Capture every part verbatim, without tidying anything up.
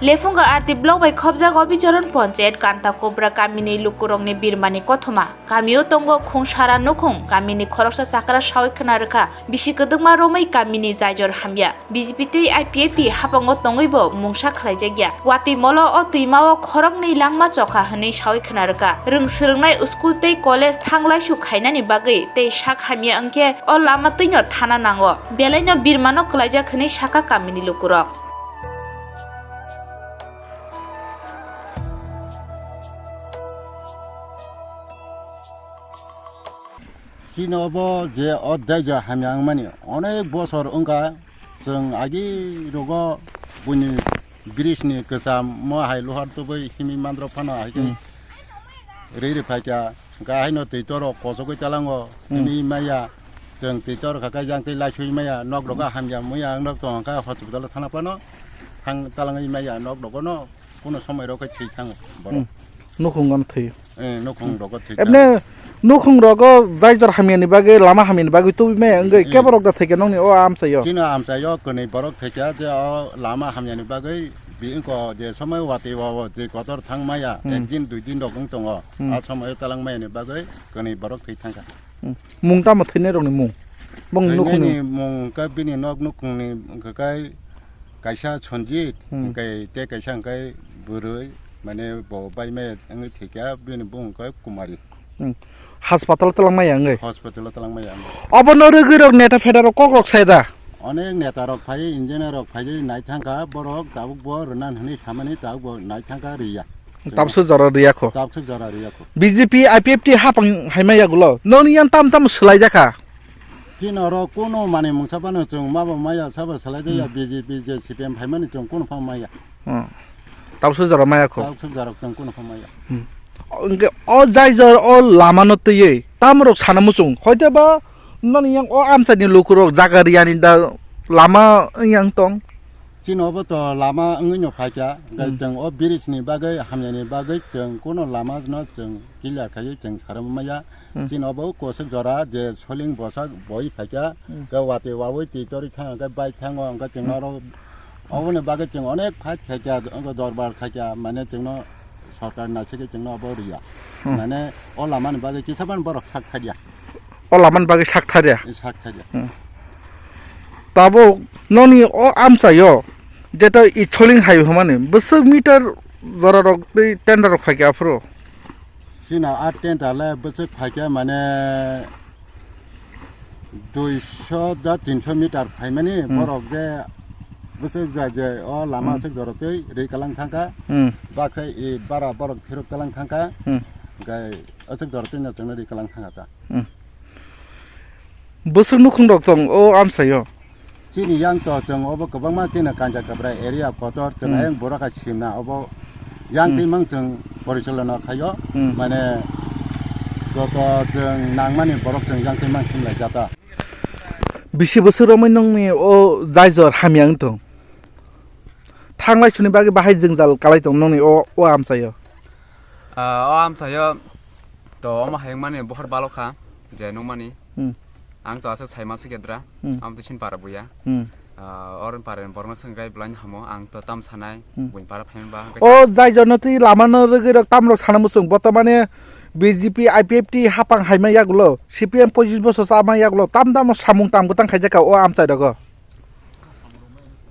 Lephunga R D block bai khobjak Obicharan Ponchayat Kanta Kobra kamini lukurokni birmani kothoma. Kamio tongo Khungsara nukhung, kamini khoroksa chakra sawi khna rwkha. Bisi kwdwkma romwi kamini jaijor hamya. B J P tei I P F T hapango tongwibo mungsa khlaijakya. Watwi molo o twimao khoroknwi langma chokha hwnwi sawi khna rwkha. Rwng swrwngnai school tei college thanglaisu khainani bagwi tei sak hamya wngkhe o lama twino thana nango. Belaino birmano kwlaijak hwnwi sakha kamini lukurok. Chini obo je o daijo hamya wngmani onek bosor wngkha, chwng agi rogo buini bridge ni kwcham mo hai luhar tubui himwi mandrok phano hai khe Hmm. riri phaikha, hwnkhe haino twi torok kochogwi talango Hmm. himwi maya, chwng twi tor kha khe jang tei laisui maya, nok rogo hamya muya wng nok tong kha hospital thana phano thang talangwi maya nok rogo no. Kuno somoi rok khe thwi thango borok. Hmm. Nukhung gano thwi. Eh, nukhung rogo thwi thango. Ebne nukhung rogo jaijor hamyani bagwi, lama hamyani bagwi tubui maya wngwi Hmm. keborok da thwikha nokni o amchaio? Chini amchaio kwnwi borok thwikha je o lama hamyani bagwi bi wngkha je somoi watwi o je kotor thang maya, Hmm. ek din dui din rok wng tongo. Hmm. A somoi talang mayani bagwi kwnwi borok thwi thangkha. Hmm. Mung tamo thwinairokni mung? Bong nukhungni Thwinaini mung khe bini nok nukhungni wngkha khe kaisa Sanjit, Hmm. hwnkhe tei kaisa hwnkhe bwrwi, mane bo bai maya wngwi thwikha, bini bung hwnkhe Kumari. Hmm. Haspatal twlangmaya wngwi? Hospital-o twlangmaya wngwi. Obono rwgwirok neta fedarok kokrok sai da? Onek netarok phaiwi, engineer-rok phaiwi naithangkha, borok tabukbo rwna hwnwi samani tabukbo naithangkha, rwya. Tabswk jora rwya kho. Tabswk jora rwya kho. B J P, I P F T hapang hai maya gulo. Nokni yang tam tam swlaijakha. Chini oro kunu manwi mungsa phano chwng mabo maya sabo swlaijaya, Hmm. B J P je C P M phaimani chwng kunu phano maya. Hmm. Tabswk jora maya kho. Tabswk jora chwng kunu phano maya. Hmm. Hwnkhe o jaijor o lamano twiwi tamrok sana muchung. Hoiteba nokni yang o amchaini lukurok jaga riyani da lama yang tong. Chini obo to lama wngwi no phaikha, hwnkhe Hmm. chwng o bridge ni bagwi hamyani bagwi chwng kuno lama no chwng clear khaiwi chwng sarwmaya. Hmm. Chini obo kwchwk jora je soling bwsa boi phaikha, Hmm. hwnkhe watwi wawi twi torwi thang hwnkhe bike thango hwnkhe chwng Hmm. oro oboni bagwi chwng onek fight khaikha, wngkhe dorbar khaikha, mane chwngno sorkar naisingwi chwngno obo rwya. Hmm. Mane o lamani bagwi kisa phano borok sak thadiya. O lamani bagwi sak thadiya? Sak thadiya. Hmm. Tabuk nokni o amchaio jeto Itholing hai hwnmani bwswk meter jorarok tei tender rok phaikha aphuru? Chini a tender le bwswk phaikha mane duiso da tinso meter phaimani Hmm. borok je bwswk ja je o lama Hmm. aswk jorotwi rwi kalang thangkha. Hmm. Baksa i bara borok phirok kalang thangkha. Hmm. Hwnkhe aswk jorotwino chwngno rwi kalang thangkha ta. Hmm. Bwswk nukhung rok tong o amchaio? Chini yang to chwng obo kwbangma chini Kanja Kabra area kotor chwng Hmm. ayang borok hai simna obo yang Hmm. twi mang chwng porichalona khaio. Hmm. Mane joto chwng nangmani borok chwng yang twi mang simlai jata. Bisi bwswk romwi nokni o jaijor hamya wng tong? Thanglai suni bagwi bahai jwngjal kalai tong nokni o, o amchaio? Ah, o amchaio to omo hai wngmani bohor balokha je nukmani. Hmm. Ang to aswk saima sukya dra, Hmm. Amo to sin para buya. Hmm. Ah, oroni para borno swngkhe belai hamo, ang to tam sanai, Hmm. buini para phaima ba, hwnkhe O jaijorno twi lamano rwgwi rok tamrok sana muchung, botomane B J P, I P F T hapang haima yagulo, C P M pochis bochor chama yagulo, tam tam samung tam kwtang khaijak kha o amchai rogo.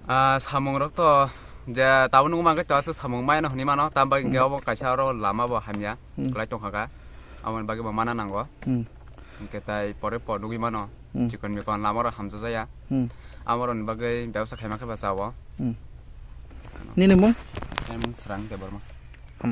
Ah, samung rok to je tabuk nukma hwnkhe to aswk samung maya no hwnwi mano, tam bagwi hwnkhe Hmm. obo kaisa oro lama bo hamya Hmm. kwlai tongkha kha, aboni bagwi bo mana nango. Hmm. Hwnkhe tai pore po nugwi mano, Hmm. chikon mikon lama rok hamjajaya. Hmm. Amo rokni bagwi bebsa khaima khe ba chao. Hmm. Nini mung? Ani mung Srang Debbarma.